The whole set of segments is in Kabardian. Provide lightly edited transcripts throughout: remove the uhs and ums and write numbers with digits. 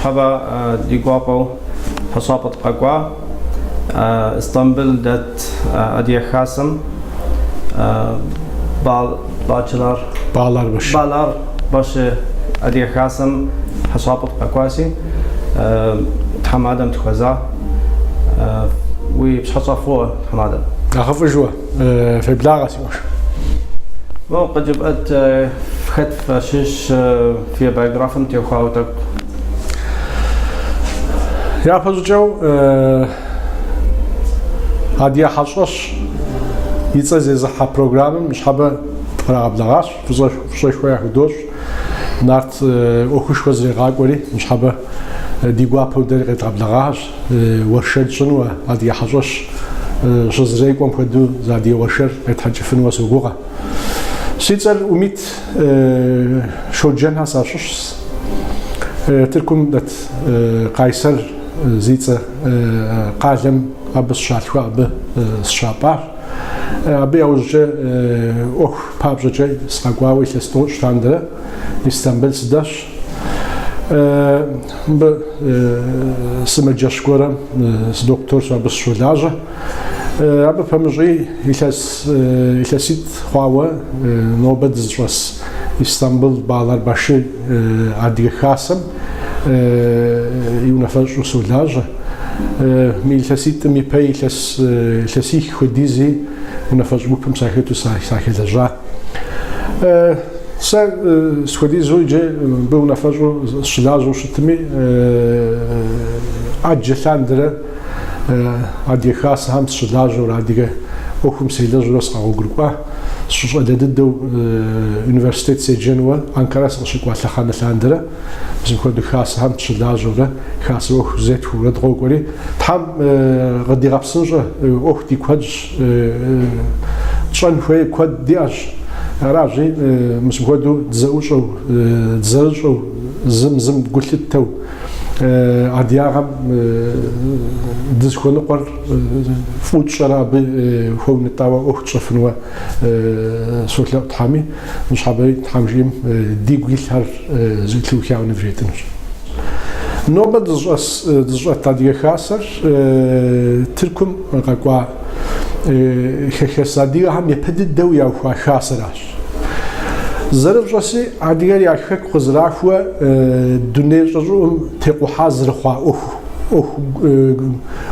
Ныщхьэбэ ди гуапэу хьэщӏапӏэ дыкъэкӏуа Истамбыл дэт Адыгэ Хасэм Багъчылар Багъларбашы. Багъларбашы Адыгэ Хасэм хьэщӏапӏэ дыкъэкӏуащи, тхьэмадэм дыхуэза. Уи пщыхьэщхьэ фӏыуэ, тхьэмадэ. Нэхъыфӏыжуэ, феблагъэ, си къуэш. Моуэ къыджепӏэт хэт фащыщ фи биографием теухуауэ тӏэкӏу. Япэщӏыкӏэу Адыгэ хьэщӏэщ и цӏэ зезыхьэ программэм ныщхьэбэ дыкърагъэблэгъащ, фӏыщӏэшхуэ яхудощӏ. Нарт ӏуэхушхуэ зрегъакӏуэри, ныщхьэбэ ди гуапэу дэри къедгъэблэгъащ уэршэр тщӏынуэ, адыгэ хьэщӏэщ щызрекӏуэм хуэдэу зы адыгэ уэршэр къетхьэкӏыфынуэ согугъэ. Си цӏэр Умит Шоджэнхэ сащыщщ. Тыркум дэт Къайсэр зи цӏэ къалэм абы сыщалъхуа, абы сыщапӏащ. Абы яужькӏэ ӏуэху папщӏэкӏэ сыкъэкӏуауэ илъэс 90 лъандэрэ Истамбыл сыдэсщ. Мыбы сымаджэщ гуэрэм сыдокторщ, абы сыщолажьэ. Абы пэмыщӏи илъэс илъэситӏ хъуауэ нобэ дызыщӏэс Истамбыл Багъларбашы Адыгэ Хасэм и унафэщӏу солажьэ. Мы илъэситӏым ипэ илъэс илъэсих хуэдизи унафэщӏ гупым сахэту сахэлэжьа. Сэ схуэдизу иджы мыбы унафэщӏу сыщылажьэу щытми, ӏэджэ лъандэрэ Адыгэ хасэхэм сыщылажьэурэ, адыгэ ӏуэхум селэжьурэ сыкъэгъуэгурыкӏуа. Сыщыщӏалэ дыдэу университет седжэнуэ Анкара сыкъыщыкӏуа лъэхъэнэ лъандэрэ мис мыпхуэдэу хасэхэм сыщылажьэурэ, хасэ ӏуэху зетхуэурэ дыкъокӏуэри, Тхьэм къыдигъэпсынщӏэ ӏуэху ди куэдщ, тщӏэн хуей куэд диӏэщ. Аращи, мис мыпхуэдэу дызэӏущӏэу, дызэрыщӏэу, зым зым гу лъыттэу, Адыгагъэм дызыхуэныкъуэр фӏыуэ тщӏэрэ абы хуэунэтӏауэ ӏуэху тщӏэфынуэ солъэӏу Тхьэми, ныщхьэбэри Тхьэм жиӏэм дигу илъхэр зэӏухауэ нывжетӏынущ. Нобэ дызыщӏэс дызыщӏэт Адыгэ Хасэр Тыркум къэкӏуа хэхэс адыгэхэм япэ дыдэу яухуа хасэращ. Зэрыфщӏэси, адыгэр я хэку къызэрахуэ дуней щӏы щӏыӏум текъухьа зэрыхъуа ӏуэху ӏуэху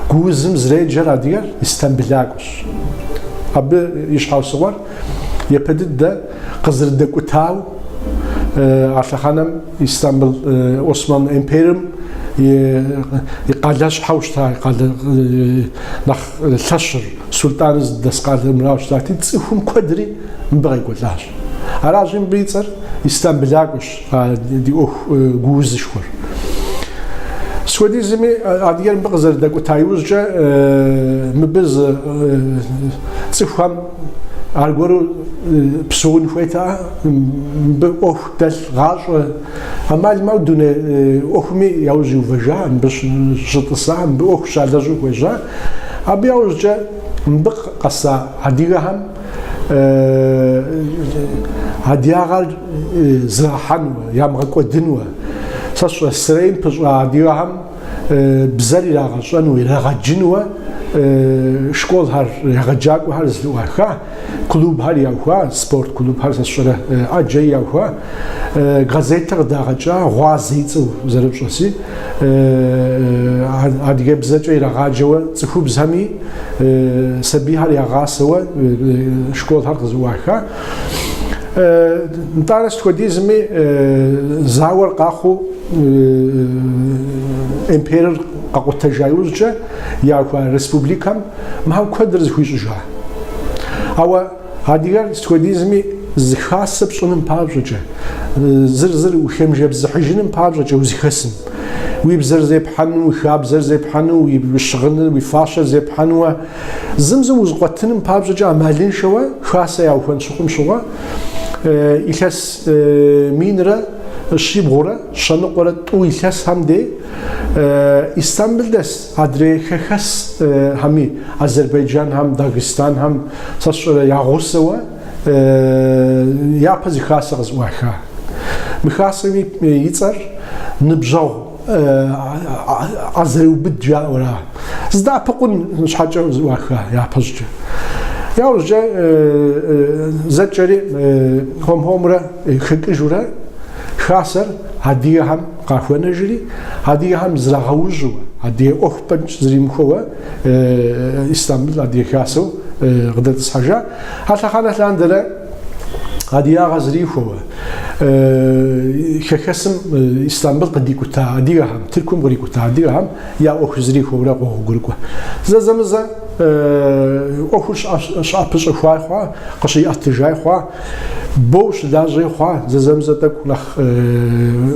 гуузым зэреджэр адыгэр Истамбылакӏуэщ. Абы и щхьэусыгъуэр япэ дыдэ къызэрыдэкӏутау а лъэхъэнэм Истамбыл Осман империем и къалэщхьэу щыта къалэ нэхъ лъэщыр, султӏаныр зыдэс къалэр мырауэ щытати, цӏыхум куэдри мыбы къекӏуэлӏащ. Аращи, мыбы и цӏэр Истамбылакӏуэщ, а ди ӏуэху гуузышхуэр. Схуэдизми, адыгэр мыбы къызэрыдэкӏута иужькӏэ мыбы зы цӏыхухэм аргуэру псэун хуейтэкъэ, мыбы ӏуэху дэлъ гъащӏэ ӏэмал имыӏэу дуней ӏуэхуми яужь иувэжа, мыбы щытӏыса, мыбы ӏуэху щалэжьу хуежьа. Абы яужькӏэ мыбы къэса адыгэхэм адыгагъэр зрахьэнуэ, ямыгъэкӏуэдынуэ. Сэ сщӏэ сэрейм пыщӏа адыгэхэм бзэр ирагъэщӏэнуэ, ирагъэджынуэ школхэр, егъэджакӏуэхэр зэлъыӏуаха, клубхэр яухуа, спорт клубхэр сэ сщӏэрэ ӏэджэи яухуа, газетыр къыдагъэкӏа, Гъуазэ и цӏэу зэрыпщӏэси, адыгэбзэкӏэ ирагъаджэуэ цӏыхубзхэми Сабийхэр ягъасэуэ школхэр къызэӏуаха. Нтӏанэ сыт хуэдизми зауэр къэхъуу империер къэкъутэжа иужькӏэ яухуа республикэм мыхэм куэдыр зыхуищӏыжа. Ауэ Адыгэр сыт хуэдизми зы хасэ пщӏыным папщӏэкӏэ, зыр зыр ухэмыжэбзыхьыжыным папщӏэкӏэ узыхэсым. Уи бзэр зепхьэну, уи хабзэр зепхьэну, уи щыгъыныр, уи фащэр зепхьэнуэ, зым зым узыкъуэтыным папщӏэкӏэ ӏэмалыншэуэ хасэ яухуэн щыхъум щыгъуэ, илъэс минрэ щибгъурэ щэныкъуэрэ тӏу илъэсхэм дей Истамбыл дэс Адрей хэхэсхэми, Азербайджанхэм, Дагъыстанхэм, сэ сщӏэрэ, я гъусэуэ япэ зы хасэ къызэӏуаха. Мы хасэми и цӏэр ныбжьэгъу. ӏэзэрыубыд жаӏэу ара. Зыдэӏэпыкъун щхьэкӏэ зыӏуаха япэщӏыкӏэ. Яужькӏэ зэкӏэри хуэм-хуэмурэ хэкӏыжурэ хасэр адыгэхэм къахуэнэжри, адыгэхэм зрагъэужьу, адыгэ ӏуэху фӏэкӏ зримыхуэуэ Истамбыл Адыгэ Хасэу къыдэтӏысхьэжа. А лъэхъэнэ лъандэрэ адыгагъэ зрихуэуэ, хэхэсым Истамбыл къыдикӏута адыгэхэм, Тыркум кърикӏута адыгэхэм я ӏуэху зрихуэурэ къогъуэгурыкӏуэ. Зэзэмызэ ӏуэхур щыӏэпыщӏэхуай хъуа, къыщиӏэтыжай хъуа, боу щылажьэи хъуа, зэзэмызэ тӏэкӏу нэхъ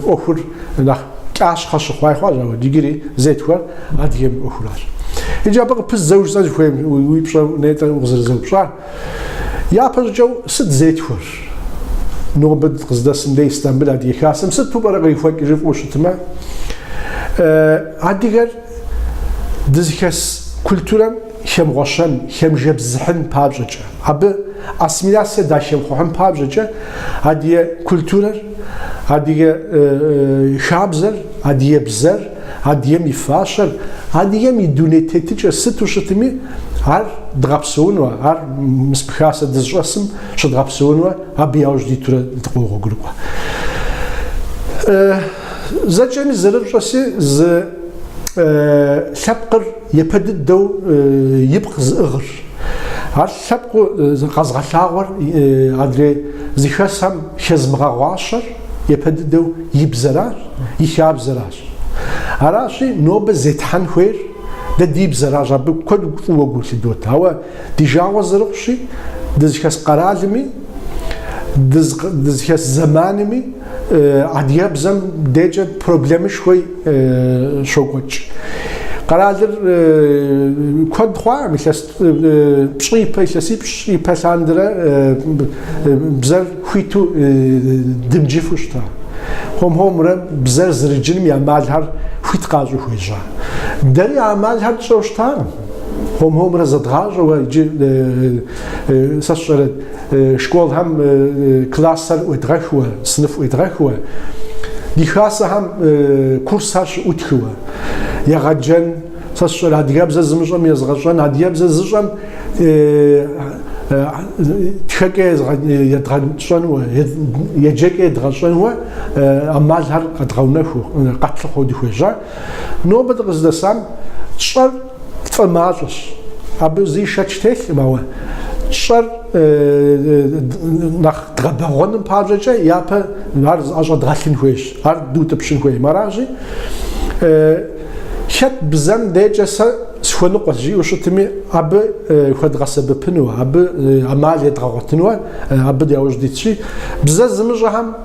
ӏуэхур нэхъ кӏащхъэ щыхъуай хъуащ, ауэ иджыри зетхуэр адыгэм и ӏуэхуращ. Иджы абы къыпыздзэу жысӏэн сыхуейм уи пщӏэ нетӏэ укъызэрызэупщӏар. Япэ щӏыкӏэу сыт зетхуэр? Нобэ къыздэсым дэ Истамбыл Адыгэ Хасэм сыту пӏэрэ кърихуэкӏ жыфӏэу щытмэ, адыгэр дызыхэс культурэм хэмыгъуэщэн, хэмыжэбзыхьын папщӏэкӏэ, абы ассимиляцие дахэмыхъухьын папщӏэкӏэ адыгэ культурэр, адыгэ хабзэр, адыгэ бзэр, адыгэм и фащэр, адыгэм и дуней тетыкӏэр сыту щытми, ар дгъэпсэунуэ, ар мис мы хасэ дызыщӏэсым щыдгъэпсэунуэ, абы яужь дитурэ дыкъогъуэгурыкӏуэ. Зэкӏэми зэрыфщӏэси, зы лъэпкъыр япэ дыдэу ипкъ зыӏыгъыр. Ар лъэпкъыу къэзгъэлъагъуэр адрей зыхэсхэм хезмыгъэгъуащэр япэ дыдэу и бзэращ, и хабзэращ. Аращи, нобэ зетхьэн хуейр дэ ди бзэращ, абы куэду фӏыуэ гу лъыдот. Ауэ ди жагъуэ зэрыхъущи, дызыхэс къэралми, дызыхэс зэманми адыгэбзэм декӏэ проблемышхуэ щокӏуэкӏ. Къэралыр куэд хъуакъым, илъэс пщӏы ипэ, илъэсипщӏ ипэ лъандэрэ бзэр хуиту дымджыфу щыта. Хуэм-хуэмурэ бзэр зэрыджыным и ӏэмалхэр хуит къащӏу хуежьа. Дэри а ӏэмалхэр тщӏэу щытакъым. Хуэм-хуэмурэ зэдгъащӏэуэ иджы сэ сщӏэрэ школхэм классхэр ӏуедгъэхыуэ, сыныф ӏуедгъэхыуэ, ди хасэхэм курсхэр щыӏутхыуэ, егъэджэн, сэ сщӏэрэ адыгэбзэ зымыщӏэм езгъэщӏэн, адыгэбзэ зыщӏэм тхэкӏэ едгъэщӏэнуэ, еджэкӏэ едгъэщӏэнуэ ӏэмалхэр къэдгъэунэхуу, къэтлъыхъуэу дыхуежьа. Нобэ дыкъыздэсам тщӏэр тфӏэмащӏэщ. Абы зыи шэч телъкъым, ауэ тщӏэр нэхъ дгъэбэгъуэным папщӏэкӏэ япэ ар зыӏэщӏэдгъэлъын хуейщ, ар дыутӏыпщын хуейм. Аращи, хэт бзэм декӏэ сэ схуэныкъуэщ жиӏэу щытми, абы хуэдгъэсэбэпыну, абы ӏэмал едгъэгъуэтынуэ абы дяужь дитщи, бзэ зымыщӏэхэм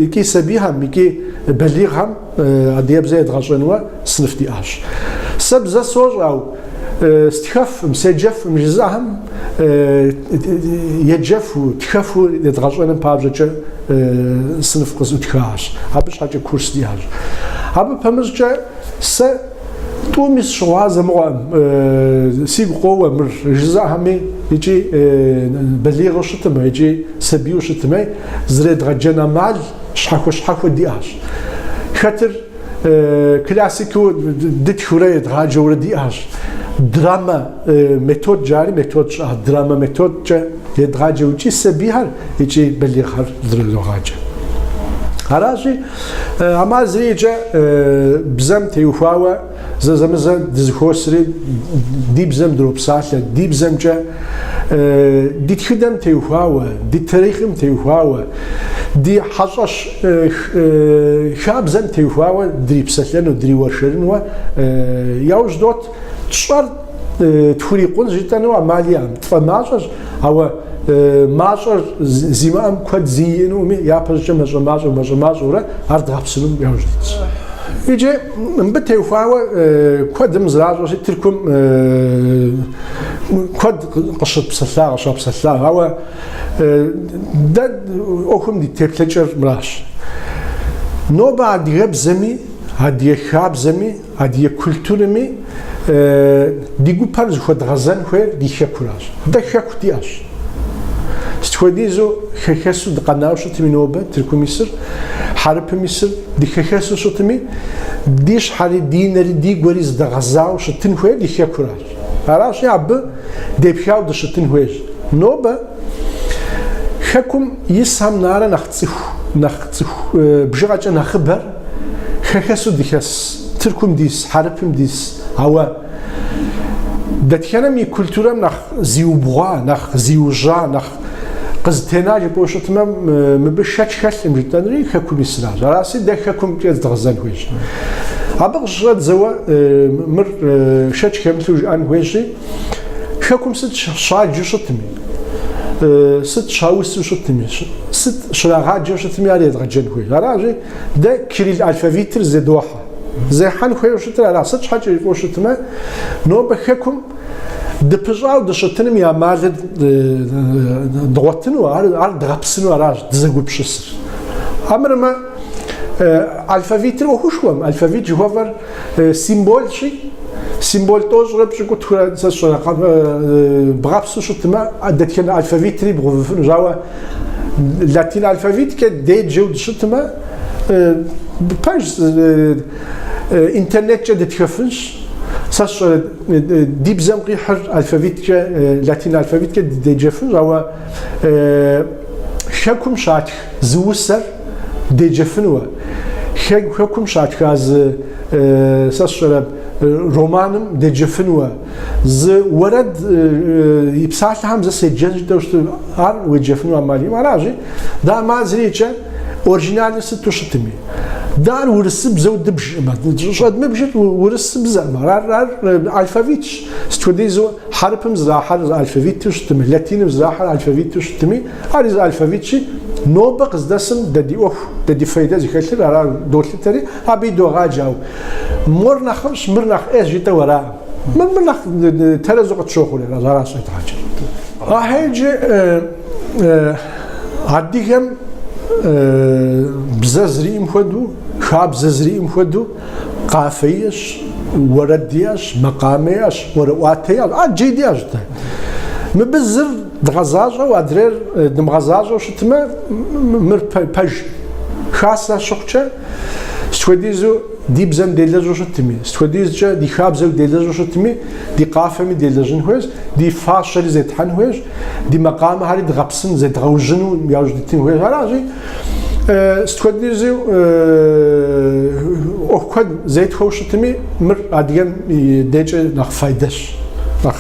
икӏи сабийхэм, икӏи балигъхэм адыгэбзэ едгъэщӏэнуэ сыныф диӏащ. Сэ бзэ сощӏэ, ауэ стхэфым, седжэфым жызыӏэхэм еджэфу, тхэфу едгъэщӏэным папщӏэкӏэ сыныф къызӏутхащ. Абы щхьэкӏэ курс диӏащ. Абы пэмыщӏкӏэ сэ тӏуми сыщыгъуазэ мыгъуэм, сигу къоуэ мыр жызыӏэхэми икӏи балигъыу щытмэ, икӏи сабийуэ щытмэ, зэредгъэджэн ӏэмал щхьэхуэ-щхьэхуэ диӏащ. Хэтыр классикэу дытхыурэ едгъаджэурэ диӏащ. Драмэ метод жари метод щыӏэ, драмэ методкӏэ едгъаджэу икӏи сабийхэр икӏи балигъхэр зрыдогъаджэ. Аращи, ӏэмал зэриӏэкӏэ бзэм теухуауэ зэзэмызэ дызэхуосри, ди бзэм дропсалъэ, ди бзэмкӏэ ди тхыдэм теухуауэ, ди тарихъым теухуауэ, ди хьэщӏэщ хабзэм теухуауэ дрипсэлъэну, дриуэршэрынуэ яужь дот. Тщӏэр тхурикъун жытӏэну ӏэмал иӏэкъым. Тфӏэмащӏэщ, ауэ мащӏэр зимыӏэм куэд зыи иӏэнуми, япэщӏыкӏэ мащӏэ-мащӏэу, мащӏэ-мащӏэурэ ар дгъэпсынум яужь дитщ. Иджы мыбы теухуауэ куэдым зэращӏэщи, Тыркум куэд къыщыпсэлъа, къыщапсэлъа, ауэ дэ ӏуэхум ди теплъэкӏэр мыращ. Нобэ адыгэбзэми, адыгэ хабзэми, адыгэ культурэми ди гупэр зыхуэдгъэзэн хуейр ди хэкуращ. Дэ хэку диӏэщ. Сыт хуэдизу хэхэсу дыкъэнауэ щытми нобэ, Тыркум исыр, Хьэрыпым исыр, дыхэхэсу щытми, ди щхьэри, ди нэри, ди гуэри зыдэгъэзауэ щытын хуейр ди хэкуращ. Аращи, абы депхауэ дыщытын хуейщ. Нобэ хэкум исхэм нэрэ нэхъ цӏыху, нэхъ цӏыху бжыгъэкӏэ нэхъыбэр хэхэсу дыхэс, Тыркум дис, Хьэрыпым дис, ауэ дэтхэнэм и культурэм нэхъ зиубгъуа, нэхъ зиужьа, нэхъ къызытена жыпӏэу щытмэ, мыбы шэч хэлъым жытӏэнри хэкум исращ. Араси, дэ хэкумкӏэ зыдгъэзэн хуейщ. Абы къыщыщӏэдзэуэ мыр шэч хэмылъу жыӏэн хуейщи, хэкум сыт щаджу щытми, сыт щаусу щытми, сыт щрагъаджэу щытми, ар едгъэджэн хуейщ. Аращи, дэ кирилл алфавитыр зедохьэ. Зехьэн хуейуэ щытыр ара? Сыт щхьэкӏэ жыпӏэу щытмэ, нобэ хэкум дыпыщӏауэ дыщытыным и ӏэмалыр дгъуэтыну, ар дгъэпсыну аращ дызэгупсысыр. Амырмэ, алфавитыр ӏуэхушхуэм, алфавит жыхуэфӏэр символщи, символ тӏощӏрэ пщӏыкӏутхурэ сэ сщӏэрэ бгъэпсу щытмэ, дэтхэнэ алфавитри бгъэувыфынущ, ауэ латин алфавиткӏэ деджэу дыщытмэ, пэж интернеткӏэ дытхэфынщ. Сэ сщӏэрэ ди бзэм къихьыр алфавиткӏэ, латин алфавиткӏэ дыдеджэфынщ, ауэ хэкум щатх зы усэр деджэфынуэ, хэкум щатха зы сэ сщӏэрэ романым деджэфынуэ, зы уэрэд и псалъэхэм зэ седжэн жытӏэу щыту, ар уеджэфыну ӏэмал иӏэм. Аращи, дэ ӏэмал зэриӏэкӏэ оригиналыр сыту щытми, дэ ар урысыбзэу дыбжӏымэ, щӏэдмыбжыр урысыбзэӏым, ар ар алфавитщ. Сыт хуэдизу хьэрыпым зрахьэр зы алфавиту щытми, латиным зрахьэр алфавиту щытми, ари зы алфавитщи, нобэ къыздэсым дэ ди ӏуэху, дэ ди фейдэ зыхэлъыр ара долъытэри, абы идогъаджэ, ауэ мор нэхъыфӏщ, мыр нэхъ ӏейщ жытӏэу араӏым. Мыр мыр нэхъ тэрэзу къытщохъури аращ, аращ щӏедгъаджэр. Ахэр иджы адыгэм бзэ зэриӏэм хуэдэу, хабзэ зэриӏэм хуэдэу къафэ иӏэщ, уэрэд иӏэщ, макъамэ иӏэщ, ӏуэрыӏуатэ иӏэщ, ӏэджэ диӏэщ дэ. Мыбы зыр дгъэзащӏэу, адрейр дымыгъэзащӏэу щытмэ, мыр пэж. Хасэ щыхъукӏэ, сыт хуэдизу ди бзэм делэжьу щытми, сыт хуэдизкӏэ ди хабзэм делэжьу щытми, ди къафэми делэжьын хуейщ, ди фащэри зетхьэн хуейщ, ди макъамэхэри дгъэпсын, зедгъэужьыну яужь дитын хуейщ. Аращи, сыт хуэдизу ӏуэху куэд зетхуэу щытми, мыр адыгэм и декӏэ нэхъ файдэщ, нэхъ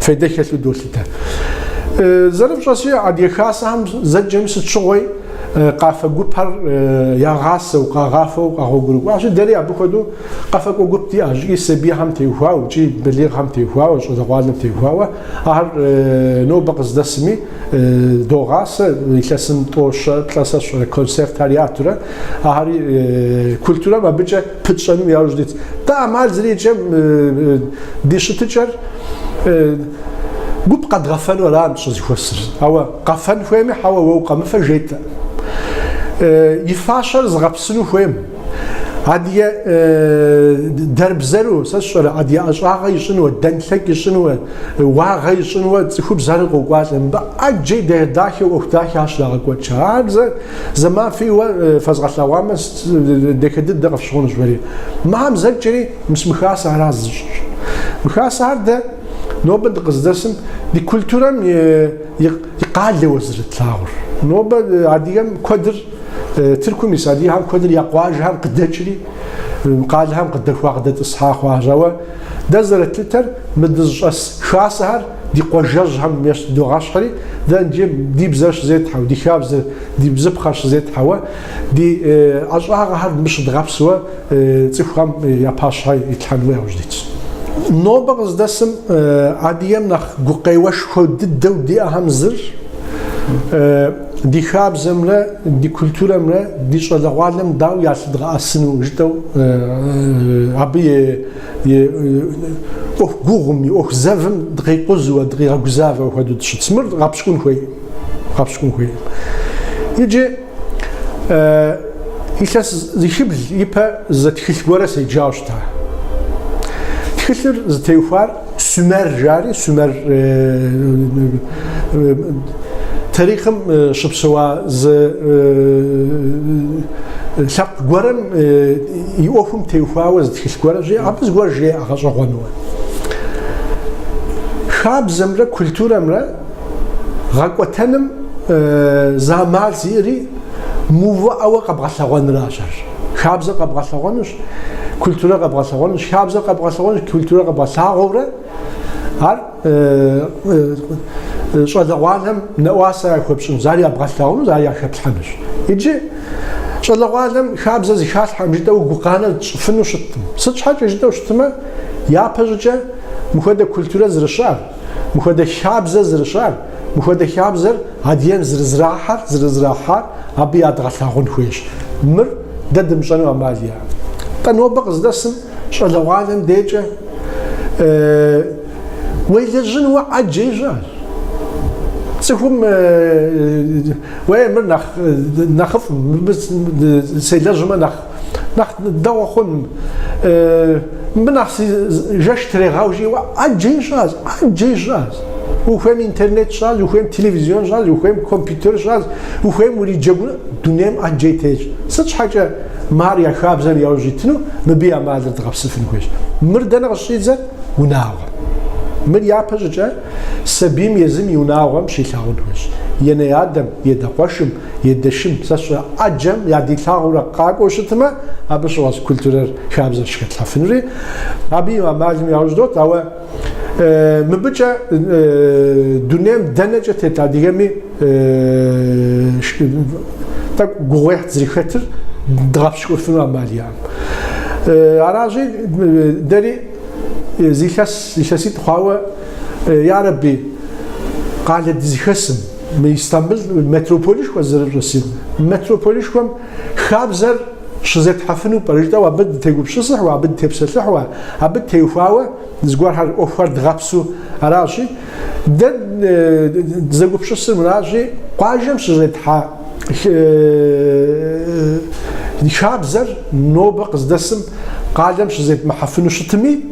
фейдэ хэлъу долъытэ. Зэрыфщӏэщи, адыгэ хасэхэм зэджэм сыт щыгъуи къафэ гупэр ягъасэу, къагъафэу къэгъуэгурыкӏуащи, дэри абы хуэдэу къэфакӏуэ гуп диӏэщ, икӏи сабийхэм теухуауэ, икӏи балигъхэм теухуауэ, щӏалэгъуалэм теухуауэ. Ахэр нобэ къыздэсми догъасэ, илъэсым тӏо-щэ, плӏэ сэ сщӏэрэ концертхэр ятурэ, ахэри культурэм абыкӏэ пытщӏэну яужь дит. Дэ ӏэмал зэриӏэкӏэ ди щытыкӏэр гуп къэдгъэфэну арам дыщӏызэхуэсыр. Ауэ къэфэн хуейми, хьэуэ, уэ укъэмыфэ жетӏэ. И фащэр зыгъэпсыну хуейм, адыгэ дэрбзэру, сэ сщӏэрэ, адыгэ ӏэщӏагъэ ищӏынуэ, дэнлъэкӏ ищӏынуэ, уагъэ ищӏынуэ цӏыхубзхэр къокӏуалӏэ. Мыбы ӏэджэ дахэу ӏуэху дахэ ар щрагъэкӏуэкӏ. Ар зэ зэман фиӏэуэ фэзгъэлъэгъуамэ, дахэ дыдэ къыфщыхъунущ фэри. Мыхэм зэкӏэри мис мы хасэхэращ зыщӏыр. Мы хасэхэр дэ нобэ дыкъыздэсым ди культурэм и къалэуэ зэрытлъагъур. Нобэ адыгэм куэдыр Тыркум ис адыгэхэм куэдыр я къуажэхэм къыдэкӏри, къалэхэм къыдэхуа, къыдэтӏысхьа хъуащ. Ауэ дэ зэрытлъытэр мы дызыщӏэс хасэхэр ди къуажэжьхэм ещхь догъэщхьри, дэ иджы ди бзэр щызетхьэу, ди хабзэр, ди бзыпхъэр щызетхьэуэ, ди ӏэщӏагъэхэр мыбы щыдгъэпсуэ цӏыхухэм я пащхьэ итлъхьэну яужь дитщ. Нобэ къыздэсым адыгэм нэхъ гукъеуэшхуэ дыдэу диӏэхэм зыр ди хабзэмрэ ди культурэмрэ ди щӏалэгъуалэм дауэ ялъыдгъэӏэсыну жытӏэу абы и ӏуэху гугъум, и ӏуэху зэвым дыкъикъузуэ, дыкъигъэгузавэу хуэдэу дыщытщ. Мыр гъэпщкӏун хуейкъым, гъэпщкӏун хуейкъым. Иджы илъэс зыхыбл ипэ зы тхылъ гуэрэ седжауэ щыта. Тхылъыр зытеухуар Сумер жари, Сумер. тарихъым щыпсэуа зы лъэпкъ гуэрым и ӏуэхум теухуауэ зы тхылъ гуэрэ жеӏэ, абы зыгуэр жеӏэ гъэщӏэгъуэнуэ. Хабзэмрэ культурэмрэ гъэкӏуэтэным зы ӏэмал зиӏэри мыувыӏэуэ къэбгъэлъэгъуэныращ ар. Хабзэр къэбгъэлъэгъуэнущ, культурэ къэбгъэлъэгъуэнущ, хабзэр къэбгъэлъэгъуэнущ, культурэ къэбгъэлъагъуэурэ ар щӏалэгъуалэм нэӏуасэ яхуэпщӏынущ, ар ябгъэлъагъунущ, ар яхэплъхьэнущ. Иджы щӏалэгъуалэм хабзэ зыхалъхьэм жытӏэу гукъанэ тщӏыфыну щыткъым. Сыт щхьэкӏэ жытӏэу щытмэ, япэ щӏыкӏэ мыхуэдэ культурэ зэрыщыӏэр, мыхуэдэ хабзэ зэрыщыӏэр, мыхуэдэ хабзэр адыгэм зэрызэрахьэр, зэрызэрахьар абы ядгъэлъагъун хуейщ. Мыр дэ дымыщӏэну ӏэмал иӏэкъым. Тӏэ нобэ къыздэсым щӏалэгъуалэм декӏэ уелэжьынуэ ӏэджэ щыӏэщ. Цӏыхум уей мыр нэхъ нэхъыфӏ, мыбы селэжьмэ нэхъ нэхъ дэгъуэ хъун, мыбы нэхъ си жэш трегъэу жиӏэу ӏэджэ щыӏэщ, ӏэджэ щыӏэщ. Ухуейм интернет щыӏэщ, ухуейм телевизион щыӏэщ, ухуейм компьютер щыӏэщ, ухуейм уриджэгуну дунейм ӏэджэ тетщ. Сыт щхьэкӏэ мар я хабзэм яужь итыну, мыбы и ӏэмалыр дгъэпсыфын хуейщ. Мыр дэнэ къыщыщӏидзэр? Унагъуэм. Мыр япэ щӏыкӏэ сабийм езым и унагъуэм щилъагъун хуейщ. И анэ-адэм, и адэкъуэшым, и адэшым, сэ сщӏэ ӏэджэм ядилъагъуурэ къакӏуэу щытмэ, абы щыгъуэщ культурэр хабзэр щыхэтлъхьэфынури. Абы и ӏэмалым яужь дот, ауэ мыбыкӏэ дунейм дэнэкӏэ тет адыгэми тӏэкӏу гугъуехь зэрыхэтыр дгъэпщкӏуфыну ӏэмал иӏэкъым. Аращи, дэри зы илъэс, илъэситӏ хъуауэ, ярэби, къалэ дызыхэсым, мы Истамбыл метрополишхуэ зэрыщӏэсым, метрополишхуэм хабзэр щызетхьэфыну пӏэрэ жытӏэу абы дытегупсысыхьу, абы дытепсэлъыхьу, абы теухуауэ зыгуэрхэр ӏуэхухэр дгъэпсу аращи, дэ дызэгупсысыр мыращи, къуажэм щызетхьа хабзэр нобэ къыздэсым къалэм щызетмыхьэфыну щытми,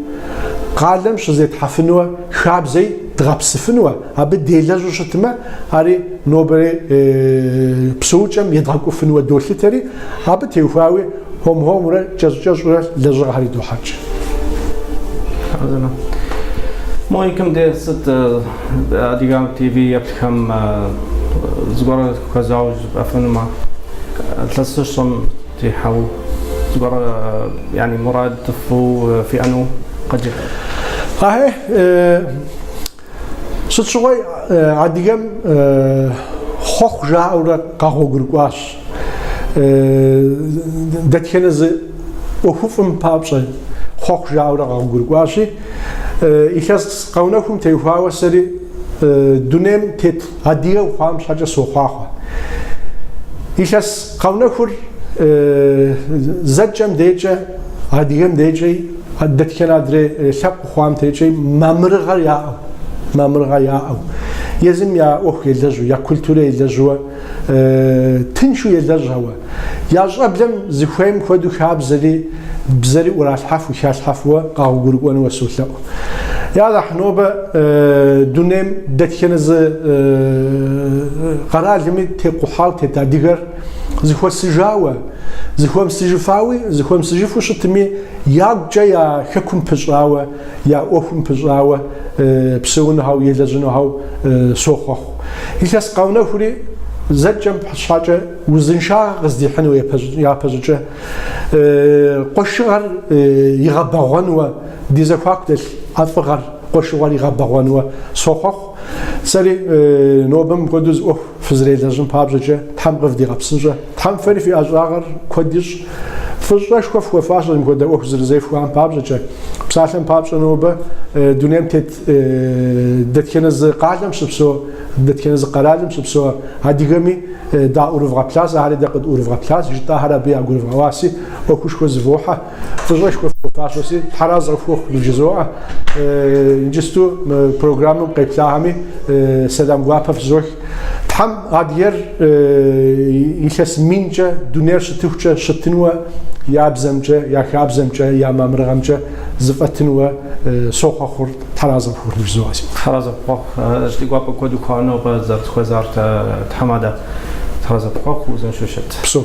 къалэм щызетхьэфынуэ хабзэи дгъэпсыфынуэ, абы делэжьу щытмэ, ари нобэрей псэукӏэм едгъэкӏуфынуэ долъытэри, абы теухуауи хуэм-хуэмурэ кӏэщӏ-кӏэщӏурэ лэжьыгъэхэр идохьэкӏ. Мо икӏэм де сыт Адыгэ ТВ еплъхэм зыгуэр хуэзауэ жыпӏэфынумэ, илъэсыщӏэм техьэу зыгуэр яни мурад фӏыу фиӏэну къыджефӏэ. Ахьей, сыт щыгъуи адыгэм хъуэхъу жаӏэурэ къэгъуэгурыкӏуащ. Дэтхэнэ зы ӏуэхуфӏым папщӏэ хъуэхъу жаӏэурэ къэгъуэгурыкӏуащи, илъэс къэунэхум теухуауэ сэри дунейм тет адыгэу хъуам щхьэкӏэ сохъуахъуэ. Илъэс къэунэхур зэкӏэм декӏэ, адыгэм декӏэ, дэтхэнэ адрей лъэпкъ хъуам декӏэ мамырыгъэр яӏэу, мамырыгъэ яӏэу, езым я ӏуэху елэжьу, я культурэ елэжьуэ, тыншу елэжьхэуэ, я щӏэблэм зыхуейм хуэдэу хабзэри бзэри ӏуралъхьэфу, халъхьэфуэ къагъуэгурыкӏуэнуэ солъэӏу. Ялэхь, нобэ дунейм дэтхэнэ зы къэралми текъухьауэ тет адыгэр зыхуэсыжауэ, зыхуэмысыжыфауи, зыхуэмысыжыфу щытми, ягукӏэ я хэкум пыщӏауэ, я ӏуэхум пыщӏауэ псэунухэу, елэжьынухэу сохъуэхъу. Илъэс къэунэхури зэкӏэм щхьэкӏэ узыншагъэ къыздихьыну япэщӏыкӏэ къуэшыгъэр игъэбэгъуэнуэ, ди зэхуаку дэлъ ӏэфӏыгъэр, къуэшыгъуэр игъэбэгъуэнуэ сохъуэхъу. Сэри нобэ мыпхуэдэу зы ӏуэху фызэрелэжьым папщӏэкӏэ Тхьэм къывдигъэпсынщӏэ. Тхьэм фэри фи ӏэщӏагъэр куэд ищӏ. Фӏыщӏэшхуэ фхуэфащэщ мыпхуэдэ ӏуэху зэрызефхуам папщӏэкӏэ. Псалъэм папщӏэ нобэ дунейм тет дэтхэнэ зы къалэм щыпсэу, дэтхэнэ зы къэралым щыпсэу адыгэми даӏурывгъэплъащ, ахэри дэ къыдӏурывгъэплъащ, жытӏахэр абы ягурывгъэӏуаси, ӏуэхушхуэ зывохьэ. Фӏыщӏэшхуэ фхуэфащэси, Тхьэразэ къыфхухъу нывжызоӏэ. Иджысту мы программэм къеплъахэми сэлам гуапэ фызох. Тхьэм адыгэр илъэс минкӏэ дунейр щытыхукӏэ щытынуэ я бзэмкӏэ, я хабзэмкӏэ, я мамырыгъэмкӏэ зэфӏэтынуэ сохъуэхъур Тхьэразэ къыфхухъу жызоӏэ си. Тхьэразэ къыпхуэхъу. Ди гуапэ куэду хъуа нобэ зэрытхуэзар тхьэмадэ. Тхьэразэ къыпхуэхъу, узыншэу щыт. Псэу.